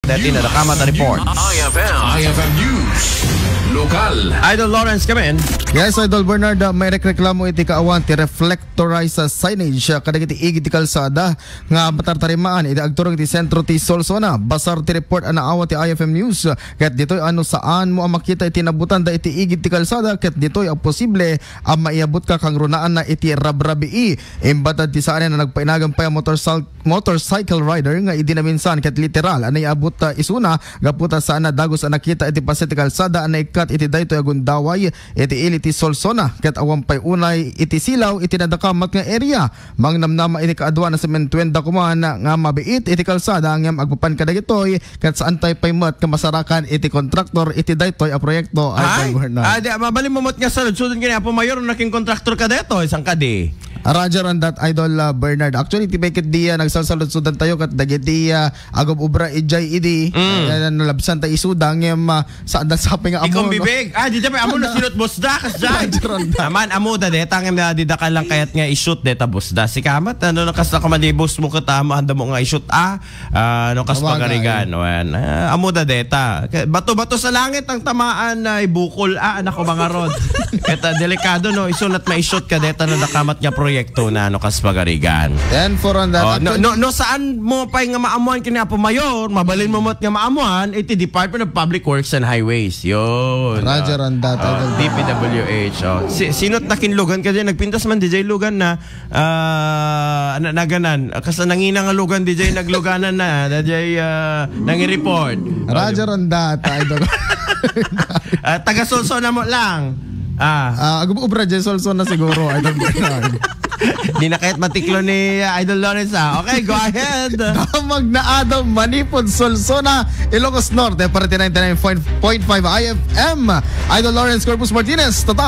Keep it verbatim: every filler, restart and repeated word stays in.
Dati na nakamat a report. I F M. I F M News. Lokal. Idol Lawrence, come in. Yes, Idol Bernard, uh, may rekreklamo iti kaawan ti reflectorized, uh, signage, uh, kadagiti igid ti kalsada nga matartarimaan iti agturong iti sentro ti Solsona. Basar ti report a naawat ti I F M News, uh, ket ditoy ano saan mo a makita iti nabutanda iti igid ti kalsada, ket ditoy a posible a maiabot ka kangrunaanna iti rabrabii. Imbatad ti saan a nagpainagan pay a motorsal-, motorcycle rider nga idi naminsan ket literal a naiabot, ah, isuna gapu ta saan a dagus a nakita iti paset ti kalsada a naikkat iti daytoy a gundaway iti ili ti Solsona ket awan pay unay iti silaw iti nadakamat nga area. Mangnamnama iti kaadua a sementuenda kuman nga mabiit iti kalsada ngem agpapan kadagitoy ket saan tay pay met nga masarakan iti kontraktor iti daytoy a proyekto, Idol Bernard. Ah, di, mabalin mo met nga saludsodon ken ni Apo Mayor no nakin kontraktor ka daytoy, saan kadi? Ah, Roger on that, Idol, ah, Bernard. Actually, ti pay ket di, ah, nagsalsaludsodan tayo ket dagiti, ah, agub-ubra idiay idi. Mm. Ayan, nalabsan ta isuda, ngem, ah, saan da sapay nga amo, no? Ikumbibig. Ah, di da pay amo na sinot boss da, kas dyan. Roger on that. Aman, amo da, deta, ngem, ah, di da ka lang kayat nga isut, deta boss da. Sika met, ano, nakas na kumadi boss mo ket amo, anda mo nga isut, ah. Ah, no, kas pagarigan, wen. Ah, amo da deta. Bato-bato sa langit ang tamaan na ibukol. Ah, anak ko, mga rod. Ket, ah, delikado, no? Isunat maisut ka deta no dakamat nga proyekto na, no, kas pagarigan. Ten four on that. Oh, no, no, no, saan mo pay nga maamuan kini Apo Mayor? Mabalin mo met nga maamuan, iti Department of Public Works and Highways. Yun. Roger on that, Idol. D P W H. Oh. Si, sinot nakin lugan kasi nagpintas man D J lugan na Ah, na, naganan. Kas nangina nga lugan, D J nagluganan na. D J, ah, nangi-report. Roger on that, Idol. Ah, taga Solsona mo lang. Ah. Ah, agub-ubra dyan, Solsona siguro, Idol Bernard. Di na kaya't matiklo ni, ah, Idol Lawrence, ah. Okay, go ahead. Damag na adaw, manipod Solsona, Ilocos Norte, para ti ninety-nine point five I F M. Idol Lawrence Corpus Martinez, tatak.